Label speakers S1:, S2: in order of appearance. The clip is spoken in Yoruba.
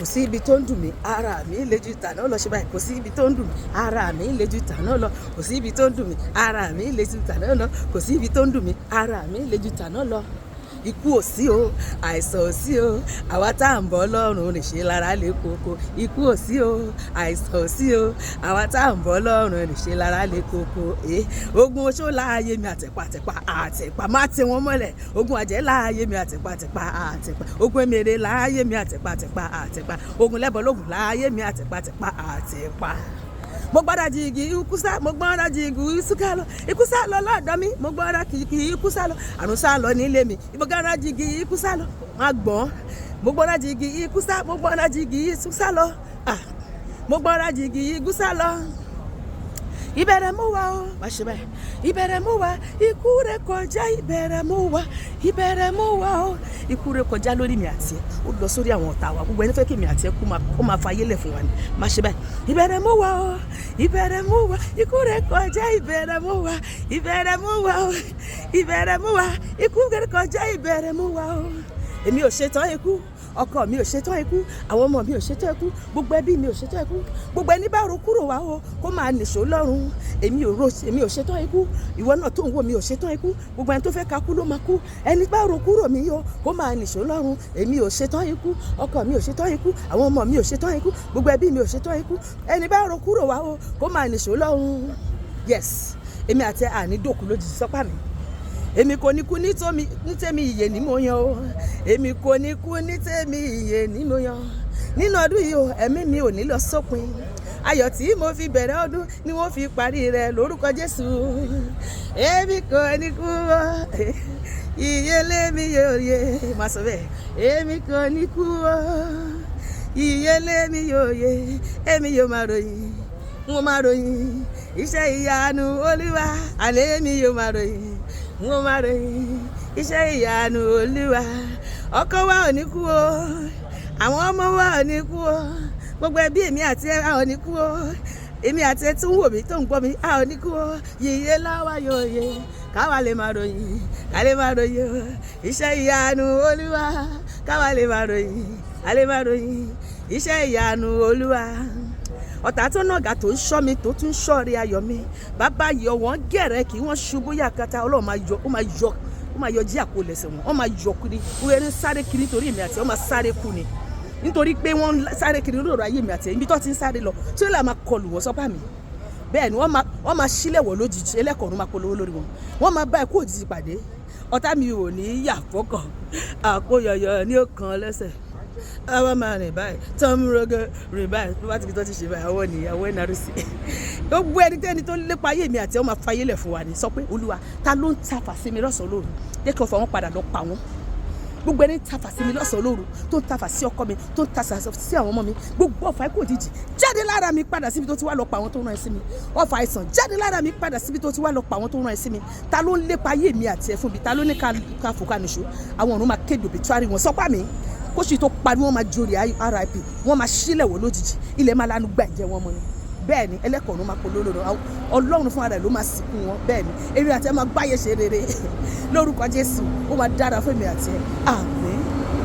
S1: Kò sí ibi tó ń dùn mí, ara mi le ju tàná lọ. Ṣe báyìí. Kò sí ibi tó ń dùn mí, ara mi le ju tàná lọ. Kò sí ibi tó ń dùn mí, ara mi le ju tàná lọ. Kò sí ibi tó ń dùn mí, ara mi le ju tàná lọ. Ikú ò sí o, àìsàn ò sí o, àwa tá à ń bọ̀ Ọlọ́run rìn ṣe lára lè koko. Ikú ò sí o, àìsàn ò sí o, àwa tá à ń bọ̀ Ọlọ́run rìn ṣe lára lè koko. Ogun oṣó láàyè mi, àtẹ̀pà àtẹ̀pà àtẹ̀pà, má tẹ wọ́n mọ́lẹ̀. Ogun àjẹ́ láàyè mi, àtẹ̀pà àtẹ̀pà àtẹ̀pà. Ogun emèrè láàyè mi, àtẹ̀pà àtẹ̀pà àtẹ̀pà. Ogun lẹ́bọ̀lógún láàyè mi, àtẹ̀pà àtẹ̀pà àtẹ̀pà. Mo gbọ́dọ̀ jìgì ikú sá, mo gbọ́dọ̀ jìgì ikú sá lọ, ikú sá lọ lọ́dọ̀ mi. Mo gbọ́dọ̀ kìkì ikú sá lọ, àrùn sá lọ nílé mi. Mo gbọ́dọ̀ jìgì ikú sá lọ, má gbọ́n. Mo gbọ́dọ̀ jìgì ikú sá, mo gbọ́dọ̀ jìgì ikú sá lọ. Ah, mo gbọ́dọ̀ jìgì ikú sá lọ. Ìbẹ̀rẹ̀ mú wa o, má ṣe bẹ́ẹ̀. Ìbẹ̀rẹ̀ mú wa, ikú rẹ̀ kọjá. Ìbẹ̀rẹ̀ mú wa, ìbẹ̀rẹ̀ mú wa o. Ikú rẹ̀ kọjá lórí mi àti ẹ, ó lọ sórí àwọn ọ̀tá wa. Gbogbo ẹni fẹ́ kí mi àti ẹ kú, kó máa fayé lẹ̀ fún wa ni. Má ṣe bẹ́ẹ̀. Ìbẹ̀rẹ̀ mú wa o, ìbẹ̀rẹ̀ mú wa, ikú rẹ̀ kọjá. Ìbẹ̀rẹ̀ mú wa, ìbẹ̀rẹ̀ mú wa o, ìbẹ̀rẹ̀ mú wa, ikú rẹ̀ kọjá. Ìbẹ̀rẹ̀ mú wa o. Èmi ò ṣetán ikú, ọkọ mi ò ṣetán ikú, àwọn ọmọ mi ò ṣetán ikú, gbogbo ẹbí mi ò ṣetán ikú. Gbogbo ẹni bá ro kúrò wá o, kó máa nìṣó lọ́run. Èmi ò ro, èmi ò ṣetán ikú. Ìwọ náà tó ń wò mí ò ṣetán ikú. Gbogbo ẹni tó fẹ́ ka kú ló máa kú. Ẹni bá ro kúrò mí o, kó máa nìṣó lọ́run. Èmi ò ṣetán ikú, ọkọ mi ò ṣetán ikú, àwọn ọmọ mi ò ṣetán ikú, gbogbo ẹbí mi ò ṣetán ikú. Ẹni bá ro kúrò wá o, kó máa nìṣó lọ́run. Yes, èmi àti àní dòkú lójijì, sọ́pà mi. Èmi kò ní kú ní tèmi, ìyè ni mo yan o. Èmi kò ní kú ní tèmi, ìyè ni mo yan. Nínú ọdún yìí o, ẹ̀mí mi ò ní lọ sópin. Ayọ̀ tí mo fi bẹ̀rẹ̀ ọdún ni wọ́n fi parí rẹ̀ lórúkọ Jésù. Èmi kò ní kú o, ìyè lèmi yóò yè. Má sọ bẹ́ẹ̀. Èmi kò ní kú o, ìyè lèmi yóò yè. Èmi yóò máa ròyìn, n ó máa ròyìn iṣẹ́ ìyanu Olúwa. Àlẹ́ èmi yóò máa ròyìn, n ó máa ròyìn iṣẹ́ ìyanu Olúwa. Ọkọ wa ò ní kú o, àwọn ọmọ wa ò ní kú o, gbogbo ẹbí èmi àti ẹ a ò ní kú o. Èmi àti ẹ tó ń wò mí, tó ń gbọ́ mi, a ò ní kú o. Yìnyín láwa yóò yẹ káwa lè máa ròyìn, ká lè máa ròyìn o iṣẹ́ ìyanu Olúwa. Káwa lè máa ròyìn, ká lè máa ròyìn iṣẹ́ ìyanu Olúwa. Ọ̀tá tó nàgà, tó ń ṣọ́ mi, tó tún ṣọ́ rí ayọ̀ mi, bàbá yọ wọ́n gẹ̀rẹ́ kí wọ́n ṣubú yàkàtà. Ọlọ́run máa yọ, ó máa yọ, ó máa yọ jí àpò lẹ̀sẹ̀ wọn. Wọ́n máa yọ kiri, wọ́n ń sáré kiri nítorí èmi àti wọ́n máa sáré kú ni, nítorí pé wọ́n ń sáré kiri lórí ọ̀rọ̀ ayé mi àti ibi tó ti ń sáré lọ tí ó lè máa kọlù wọ́n, sọ́pà mi. Bẹ́ẹ̀ ni, wọ́n máa sílẹ̀ wọ̀ lójijì. Ẹlẹ́kọ̀ọ́run máa polówó lórí wọn, wọ́n máa bá ẹkú òjijì pàdé. Ọ̀tá mi ò ní yà fọ́kàn, àkóyọyọ ní ó kan lẹ́sẹ̀. Àwọn máa rìn báyìí, tọ́mú rọgọ rìn báyìí, bó bá ti fi tó ti ṣe báyìí, ọwọ́ nìyàwó NRC. Gbogbo ẹnikẹ́ni tó lépa ayé mi àti ọmọ afayélẹ̀ fún wa ni. Sọ pé, "Olúwa, ta ló ń tafà sí mi lọ́sàn-án lóru? Jẹ́ kí wọ́n fọ wọn padà lọ pa wọ́n." Gbogbo ẹni tafà sí mi lọ́sàn-án lóru, tó ń tafà sí ọkọ mi, tó ń tafà sí àwọn ọmọ mi, gbogbo ọfà ikú òjijì, jáde lára mi, padà síbi tó ti wá, lọ pa àwọn tó rán ẹ sí mi. Ọfà àìsàn, jáde lára mi, padà síbi tó ti wá, lọ pa àwọn tó rán ẹ sí mi. Ta ló ń lépa ayé mi àti ẹ fún mi? Ta ló ní ká fò ká nìṣó? Àwọn ọ̀run máa kéde obituary wọn, sọ́pà mi. Kóṣì tó parí, wọ́n máa jórí RIP, wọ́n máa sílẹ̀ wọ̀ lójijì. Ilẹ̀ máa lanu gba ìjẹ́ wọn mọ́ ni. Bẹ́ẹ̀ ni, ẹlẹ́kọ̀ọ́run máa polówó lọ́rọ̀. Ọlọ́run fúnra rẹ̀ ló máa sìnkú wọn. Bẹ́ẹ̀ ni, èmi àti ẹ máa gbáyé ṣe rere lórúkọ Jésù. Ó máa dára fún èmi àti ẹ. Àmín.